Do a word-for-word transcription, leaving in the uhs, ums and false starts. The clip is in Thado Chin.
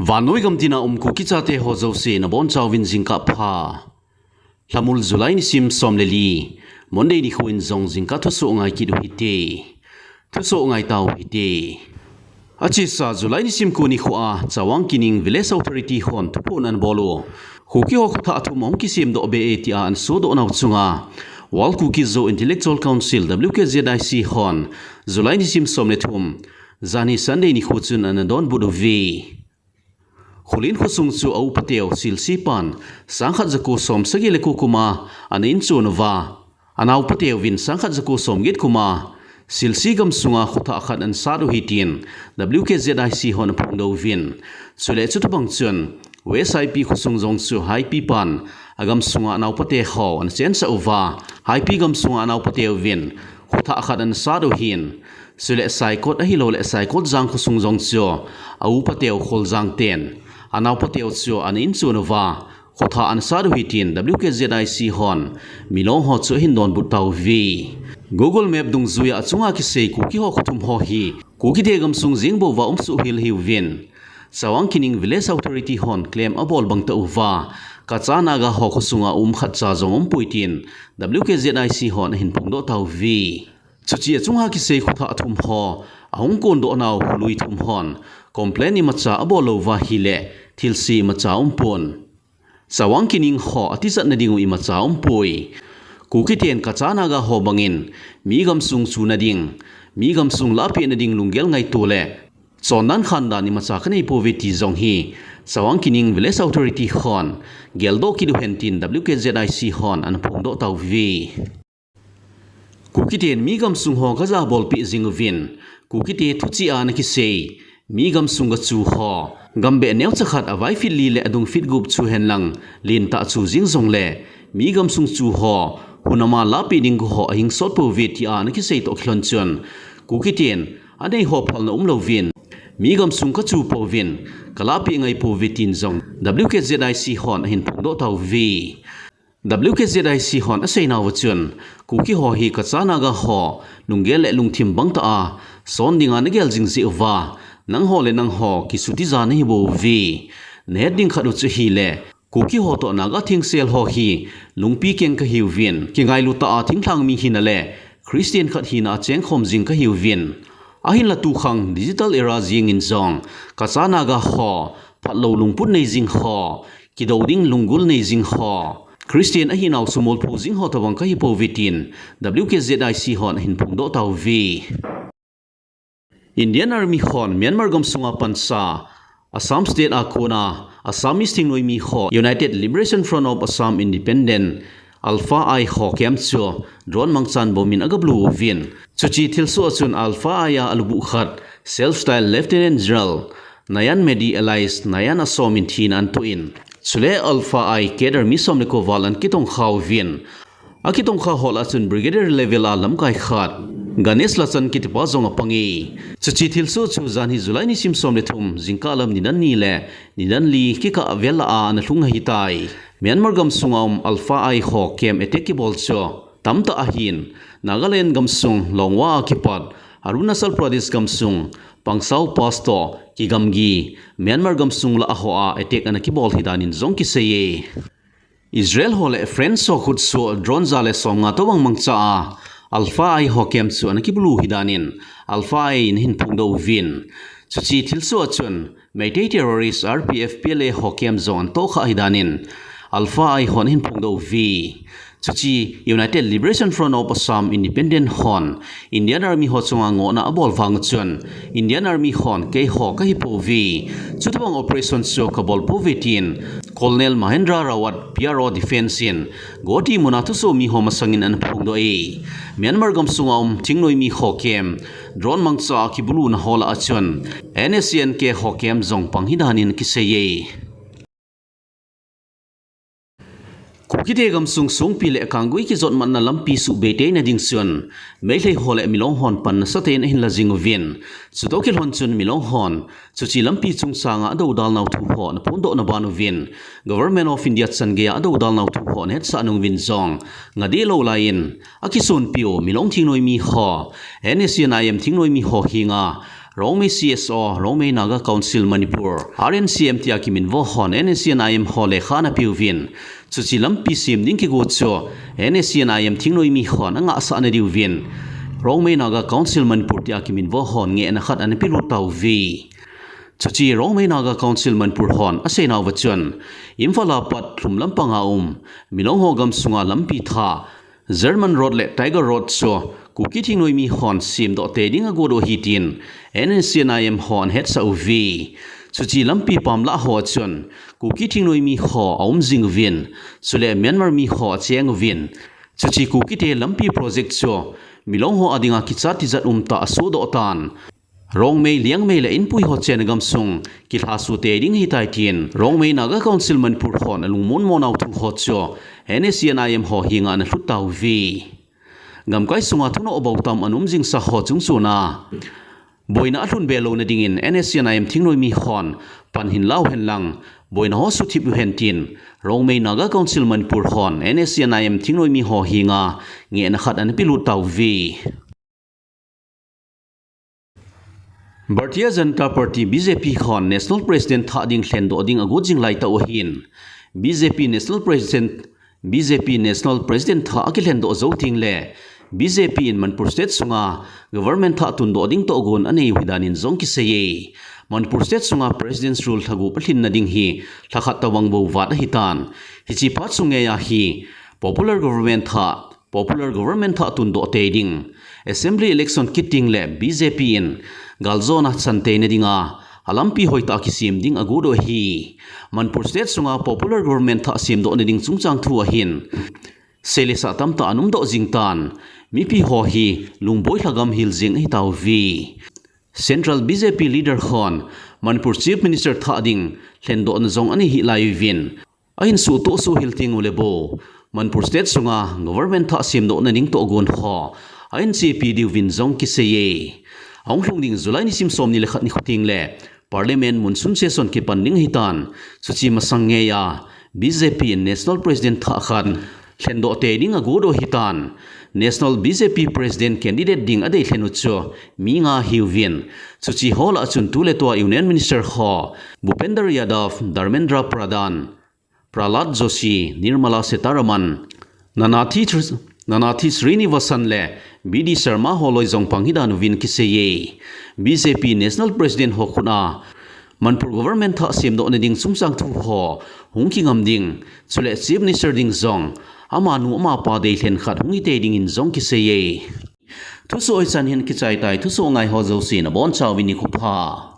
Vannoi gamtina um Kuki chate ho jouse nabonchauvin jingkah pha. Lhamul July nisim som le li, Monday nikho in jong jingkah thusoh ngai kit u hite. Thusoh ngai tau hite. Achesa July nisim ko nikho a Chawang Kining Village Authority hon thuphon anabol u. Kuki ho khothah thum ahung kisemdoh be e tia anasodoh nau chunga World Kuki Zo Intellectual Council, W K Z I C hon July nisim som le thum, janhi Sunday nikho chun anadonbut uve. Khullen khosung chu a upa teu Silsi pan sangkhat jako som sagi le ko kum a ana inchon uva, anao pa teuvin sangkhat jako som get kum a Silsi gamsunga khothah khat anasat u ahi tin W K Z I C hon anaphongdoh uvin. Chule chutobang chun West Haipi khosung jong chu Haipi pan agamsunga anao pa te ho anachensah uva, Haipi gamsunga anao pa teuvin khothah khat anasat u ahin. Chule Saikot ahilouleh Saikot jang khosung jong chu a upa teu Kholjang ten anao pa teu chu ana inchon uva, khothah anasat u ahi tin W K Z I C hon milong ho chu ahin donbut tauve. Google Map dungjuia achunga kisei Kuki ho khothum ho hi Kuki te gamsung jeng bouva um suh hel ahiuvin. Chawang Kining Village Authority hon claim abol bang tauva, Kacha Naga ho khosunga um khatcha jong umpoi tin W K Z I C hon ahin phongdoh tauve. Chuche achunga kisei khothah thum ho ahung kondoh nau kholui thum hon complain imacha abol louva ahile thilse imacha umpon. Chawang Kining ho atijat nading u imacha umpoi. Kuki ten Kacha Naga ho bangin mi gamsung chuna ding, mi gamsung lahpeh nading lunggel ngaito le chondan khandan imacha kanei pouve ti jong hi Chawang Kining Village Authority hon geldoh kit uhen tin W K Z I C hon anaphongdoh tauve. Kuki ten mi gamsung ho gajabolpeh jing uvin, Kuki te thuchea ana kisei mi gamsung gachu ho gambeh neocha khat avai feet li le adung feet gup chu henlang lentah chu jeng jongle mi gamsung chu ho hunama lahpeh ding go ho ahingsot pouve tia ana kisei toh kilhon chun Kuki ten anei ho phalna umlouvin, mi gamsung kachu pouvin, kalahpeh ngai pouve tin jong W K Z I C hon ahin phongdoh tauve. W K Z I C hon aseinauva chun, Kuki ho hi Kacha Naga ho lunggel le lungthim bangtah a son dinga nagel jing jeh uva, nangho le nangho kisuti ja nahibouve. Nahet ding khat u chu ahile, Kuki ho toh Naga thengsel ho hi lungpi keng kahiuvin, kingailu tah a thinglhang mi hina le Christian khat hina a chengkhom jing kahiuvin. Ahinla tukhang digital era jengin jong Kacha Naga ho phatlou lungput nei jing ho, kidou ding lunggul nei jing ho, Christian ahinau sumolpho jing ho tobang kahipouve tin W K Z I C hon ahin phongdoh tauve. Indian Army hon Myanmar gamsunga pansa Assam State a kona Assamese thingnoimi ho United Liberation Front of Assam Independent, Alpha-I ho camp chu drone mangchan bombin agabulu uvin. Chuche thilsoh a chun Alpha-I a alubuh khat, Self-styled Lieutenant General Nayan Medi alias Nayan Asom in thina anatoh in, chule Alpha-I cadre mi som le ko val anakitongkha uvin. Akitongkha ho lah a chun Brigadier level a lamkai khat, Ganesh Lachan kitipa jong apang e. Chuche thilsoh chu janhi July nisim som le thum, jingkah lam nidan ni le nidan li kikah vel a analhung ahitai. Myanmar gamsunga um Alpha-I ho camp attack kibol chu tamtah ahin, Nagaland gamsung Longwa a kipat Arunachal Pradesh gamsung Pangsau Pass toh kigamgi Myanmar gamsung lah a ho a attack anakibol ahidan in jong kisei e. Israel ho le France ho khutsoh drone ja le somnga tobang mangcha a Alpha-I ho camp chu anakibulu ahidan in Alpha-I in ahin phongdoh uvin. Chuche thilsoh a chun Meitei terrorist R P F P L A ho camp jong anatohkhah ahidan in Alpha-I hon ahin phongdoh uve. Chuche United Liberation Front of Assam Independent hon Indian Army ho chunga ngohna abol vang chun Indian Army hon keiho kahipouve, chutobang operation chu kabolpouve tin Colonel Mahendra Rawat, P R O Defence in Guwahati muna thusoh mi ho masangin anaphongdoh e. Myanmar gamsunga um thingnoimi ho camp drone mangcha a kibuluna ho lah a chun N S C N K ho camp jong pang ahidan in kisei e. Kukite gamsung Songpi le Kanggui kijotmatna lampi suhbei teina ding chun Meitei ho le Milong hon pan nasatah in ahin la jing uvin. Chutoh kilhon chun Milong hon chuche lampi chungchanga adoudal nau thu ho anaphondoh na ban uvin, Government of India chan geiya adoudal nau thu ho anahetsah nung uvin jong, ngah deh lou laiyin akisonpiu Milong thingnoimi ho, N S C N I M thingnoimi ho henga Rongmei C S O, Rongmei Naga Council Manipur, R N C M tia kiminvo hon N S C N I M ho lekha ana peuvin. Chuche lampi sem ding kigo chu N S C N I M thingnoimi hon angahsah nadiuvin Rongmei Naga Council Manipur tia kiminvo hon ngehna khat ana pelut tauve. Chuche Rongmei Naga Council Manipur hon aseinauva chun, Imphal a pat lhum lampanga um Milong ho gamsunga lampi thah, German Road le Tiger Road chu Kuki thingnoimi hon semdoh tei ding agot u ahi tin N S C N I M hon ahetsah uve. Chuche lampi pamlah hoa chun Kuki thingnoimi ho aum jing uvin, chule Myanmar mi ho acheng uvin, chuche Kukite lampi project chu Milong ho adinga kichat tijat umtah asodoh tan, Rongmei, Liangmei le Inpui ho chenna gamsung kilhaso tei ding ahitai tin Rongmei Naga Council Manipur hon alungmonmo nau thu ho chu N S C N I M ho henga ana lhut tauve. Gamkai sunga thunoh bou tam ana um jingsa ho chungchona boina alhun be louna dingin N S C N I M thingnoimi hon pan hinlau henlang, boina ho suthip uhen tin Rongmei Naga Council Manipur hon N S C N I M thingnoimi ho henga ngehna khat ana pelut tauve. Bharatiya Janata Party, B J P hon National President thah ding lhendoh ding agot jing laitah u ahin, B J P National President, B J P National President thah akilhendoh jou tengle B J P in Manipur State sunga government thah tundoh ding tohgon anei u ahi danin jong kiseiye. Manipur State sunga President's Rule lhagup alhinna ding hi lhakhat tobang bou vat ahitan, hiche phat sung ngeiya hi popular government thah popular government thah tundoh tei ding, assembly election kit tengle B J P in galjona chanteina dinga alampi hoitah kisem ding agot u ahi. Manipur State sunga popular government thah semdohna ding chungchang thu ahin seile sah tamtah ana umdoh jingtan, mipi ho hi lungboi lhagam hel jeng ahitauve. Central B J P leader hon Manipur Chief Minister thah ding lhendohna jong anei hih laiuvin, ahin suhtoh suhhel teng uleh bou Manipur State sunga government thah semdohna ding tohgon ho ahin chepi diuvin jong kiseiye. Ahung lhung ding July nisim somni le khat nikho tengle Parliament monsoon session kipan ding ahitan, chuche masang ngeiya B J P in National President thah khat lhendoh tei ding agot u ahitan, National B J P President candidate ding adei lhen u chu mi nga ahiuvin, chuche ho lah a chun tuletua Union Minister ho Bhupender Yadav, Dharmendra Pradhan, Prahlad Joshi, Nirmala Sitharaman, Nanathi Tr-, Nanathi Srinivasan le B D Sharma ho loi jong pang hidan uvin kiseiye. B J P National President ho khut a Manipur government thah semdohna ding chungchang thu ho hung kingam ding, chule Chief Minister ding jong amanu amapa dei lhen khat hung hitei dingin jong kiseiye. Thusoh hichan hin kichai tai, thusoh ngai ho jouse nabonchauvin nikho pha.